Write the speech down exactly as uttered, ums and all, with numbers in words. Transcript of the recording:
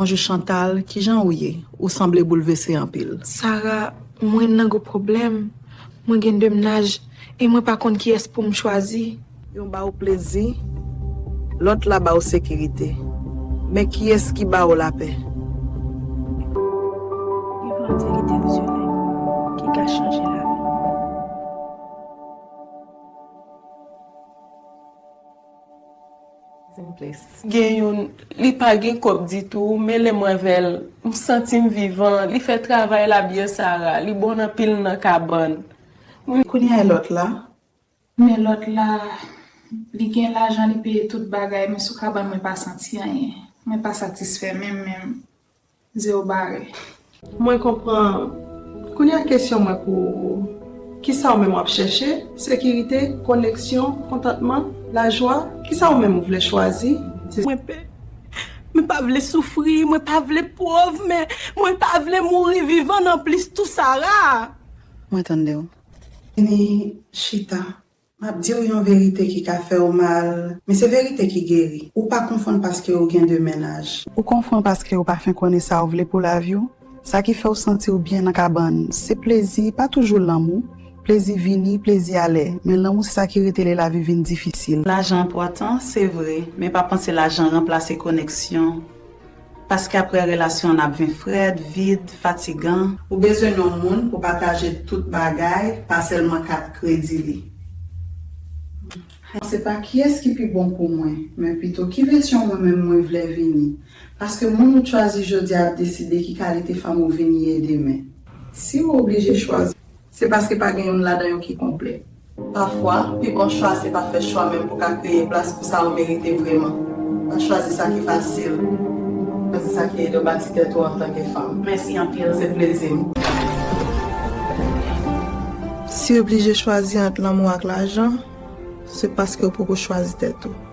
Bonjou Chantal, kijan ou ye? Ou sanble boulvese anpil. Sara, mwen nan gwo pwoblèm. Mwen gen de mennaj e mwen pa konn kiyès pou m chwazi. Youn ba ou plezi, lòt la ba ou sekirite. Men kiyès ki ba ou lapè? Gen plan de delizyonnen ki ka chanje lavi. Gen youn, li pa gen kòb ditou, men lè m avè l, m santi m vivan. Li fè travay la byen Sara, li bon anpil nan kabann. Kounye a e lòt la? Men lòt la, li gen lajan, li peye tout bagay, men sou kabann mwen pa santi anyen. Mwen pa satisfè menm, menm. Zewo bare. Mwen konprann. Kounye a kesyon mwen pou ou, kisa ou menm w ap chèche? Sekirite, koneksyon, kontantman, lajwa? Kisa ou menm ou vle chwazi? Mwen pè. Mwen pa vle soufri, mwen pa vle pòv, men mwen pa vle mouri vivan non plis tou Sara. Mwen tande w. Vini chita. M ap di w yon verite ki ka fè w mal, men se verite ki geri. Ou pa konfonn paske ou gen de mennaj. Ou konfonn paske ou pa fen konnen sa ou vle pou lavi w. Sa ki fè w santi w byen nan kabann, se plezi, pa toujou lanmou. Plezi vini, plezi ale, men lanmou se sa ki rete lè lavi vin difisil. Lajan enpòtan, se vre, men pa panse lajan ranplase koneksyon. Paske apre relasyon an ap vin frèd, vid, fatigan. Ou bezwen yon moun pou pataje tout bagay, pa sèlman kat kredi li. Se pa kiyès ki pi bon pou mwen, men pito ki vèsyon mwen menm mwen vle vini. Paske moun ou chwazi jodi a ap deside ki kalite fanm ou vin ye demen. Si ou oblije chwazi, se paske pa gen youn ladan yo ki konplè. Pafwa, pi bon chwa se pa fè chwa menm pou ka kreye plas pou sa ou merite vrèman. Pa chwazi sa ki fasil. Chwazi sa ki ede w bati tèt ou antanke fanm. Mèsi anpil. Se plezi m. Si w oblije chwazi ant lanmou ak lajan, se paske w poko chwazi tèt ou.